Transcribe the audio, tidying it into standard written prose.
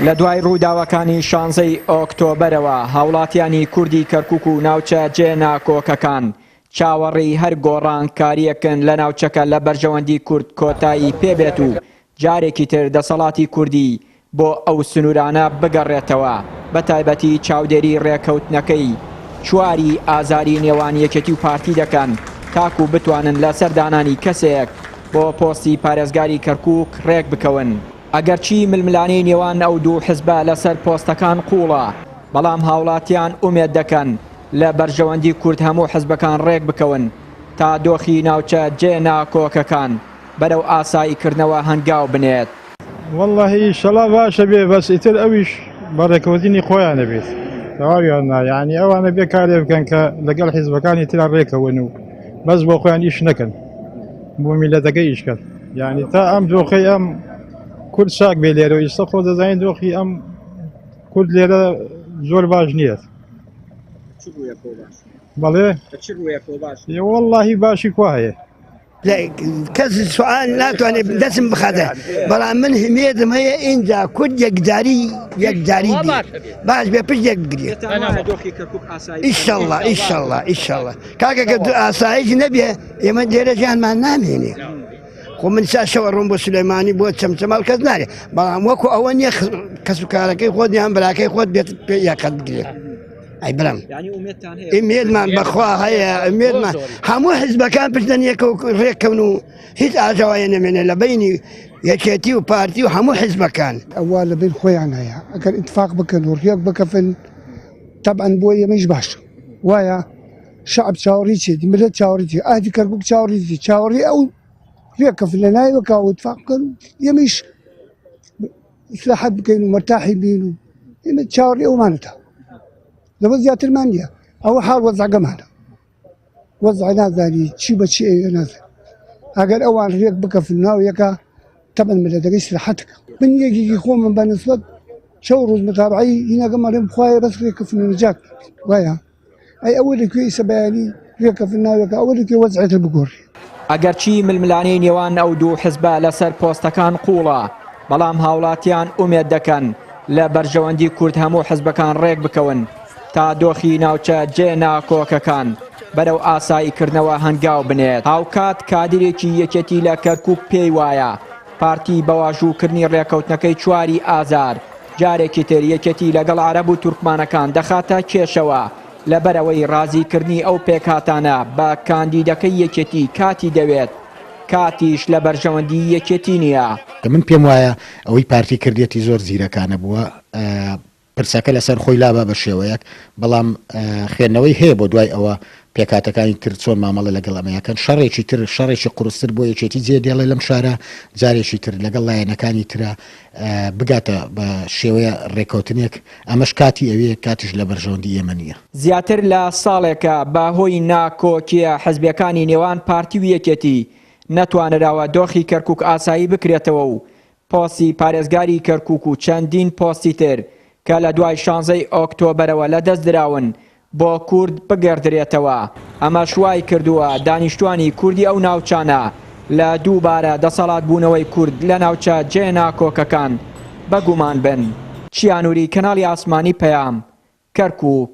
لە دوای ڕووداوەکانی شانزەی ئۆکتۆبەرەوە هاوڵاتیانی کوردی کەرکوک و ناوچە جێ ناکۆکەکان چاوەڕێی هەر گۆڕانکارییەکن لە ناوچەکە لە بەرژەوەندی کورد کۆتایی پێبێت و جارێکی تر دەسەڵاتی کوردی بۆ ئەو سنوورانە بگەڕێتەوە، بەتایبەتی چاودێری ڕێکەوتنەکەی چواری ئازاری نێوان یەکێتی و پارتی دەکەن تاکو بتوانن لەسەر دانانی کەسێک بۆ پۆستی پارێزگاری کەرکوک ڕێکبکەون. ئەگەرچی ململانێی نێوان ئەو دوو حزبە لەسەر پۆستەکان قووڵە، بەڵام هاوڵاتیان ئومێد دەکەن لە بەرژەوەندی کورد هەموو حزبەکان ڕێکبکەون تا دۆخی ناوچە جێ ناکۆکەکان بەرەو ئاسایی کردنەوە هەنگاو بنێت. وەڵاهی ئیشەڵا باشە بێ بەس ئیتر ئەویش بە ڕێکەوتنی خۆیانە بێت تەواویان نا یعنی ئەوانە بێ کارێ بکەن کە لەگەڵ حیزبەکانی ترا ڕێکەون و بەس بۆ خۆیان ئیش نەکەن بۆ میلەتەکە ئیش کەن یعنی تا ئەم دۆخەی ئەم کورد چاک بێ لێرە ئیستا خۆ دەزانین دۆخی ئەم کورد لێرە زۆر باش نییە بەڵێ وەڵاهی باشی کوا هەیە کەس سوال ناتوانێت دەستم بخاتە بەڵام من همێدم هەیە ئینجا کورد یەکجاری یەکجاری باش بێ پشت یەک بگرێت ئیشەڵڵا ئیشەڵڵا ئیشەڵڵا کاکە کە ئاسایش نەبێ ئێمە لێرە ژیانمان نامێنێ خۆ من سا شەوە ڕۆم بۆ سلێمانی بۆ چەمچەماڵ کەس نارێ بەڵام وەکو ئەوە نییە کەس و کارەکەی خۆت یان براکەی خۆت بێت پێ یاقەت بگرێت ئەی برام ئومێدمان بەخوا هەیە ئومێدمان هەموو حزبەکان پشتن یەکە و ڕێککەون و هیچ ئاژاوایە نەمێنێ لە بینی یەکێتی و پارتی و هەموو حزبەکان. ئەوە لە بین خۆیان هەیە ئەگەر ئیتفاق بکەن و ڕێک بکەفن تەبعەن بۆ ئێمەیش باشە وایە شەعب چاوەڕی چێتی ملت چاوەڕی چی ئەهلی کەرکوک چاوەڕی چی چاوەڕی ئەو ڕێککەفن لە ناوەکە و ئیتفاق بکەن ئێمەیش ئیسراحەت بکەین و مەرتاحی بین و ئێمە چاوەڕێ ئەومانەتە لەوە زیاترمان نییە ئەوە حاڵ وەزعەکەمانە وەزع نازانی چی بە چی ئەوێ نازانی ئەگەر ئەوان ڕێک بکەفن ناو یەکە تەبەن ملەتەکەی سرحەتەکە من یەکێکی خۆمم بە نسبەت شەو ڕۆژ متابعەی هینەکەم ئەڵێم خوایە بەس ڕێککەفن و نجات وایە ئەی ئەوە لە کوێ ئیسە بەیانی رێکەفن ناوێکە ئەوە لە کوێ وەزعێتر بگۆڕێ. ئەگەرچی ململانێی نێوان ئەو دوو حزبە لەسەر پۆستەکان قووڵە، بەڵام هاوڵاتیان ئومێد دەکەن لە بەرژەوەندی کورد هەموو حزبەکان ڕێکبکەون تا دۆخی ناوچە جێ ناکۆکەکان بەرەو ئاساییکردنەوە هەنگاو بنێت. هاوکات کادیرێکی یەکێتی لە کەرکوک پێی وایە پارتی بە واژووکردنی ڕێکەوتنەکەی چواری ئازار جارێکی تر یەکێتی لەگەڵ عەرەب و تورکمانەکان دەخاتە کێشەوە، لەبەرئەوەی ڕازیکردنی ئەو پێکهاتانە بە کاندیدەکەی یەکێتی کاتی دەوێت، کاتیش لە بەرژەوەندی یەکێتی نییە. من پێم وایە ئەوەی پارتی کردیەتی زۆر زیرەکانە بووە، پرسەکە لەسەر خۆی لابا بە شێوەیەک، بەڵام خوێندنەوەی هەیە بۆ دوای ئەوە پێکهاتەکانی تر چۆن مامەڵە لەگەڵ ئەمەیا کەن، شەڕێکی تر، شەڕێکی قورستر بۆ یەکێتی جێ دێڵێ لەم شارە، جارێکی تر لەگەڵ لایەنەکانی ترا بگاتە بە شێوەیە ڕێکەوتنێک، ئەمەش کاتی ئەوێ، کاتیش لە بەرژەوەندی ئێمە نییە. زیاتر لە ساڵێکە بە هۆی ناکۆکییە حزبییەکانی نێوان پارتی و یەکێتی نەتوانراوە دۆخی کەرکوک ئاسایی بکرێتەوە و پۆستی پارێزگاری کەرکوک و چەندین پۆستی تر کە لە دوای شانزەی ئۆکتۆبەرەوە لەدەست دراون بۆ کورد بگەڕدرێتەوە، ئەمەش وای کردووە دانیشتوانی کوردی ئەو ناوچانە لە دووبارە دەسەڵات بوونەوەی کورد لە ناوچە جێ ناکۆکەکان بەگومان بن. چیا نوری، کەناڵی ئاسمانی پەیام، کەرکوک.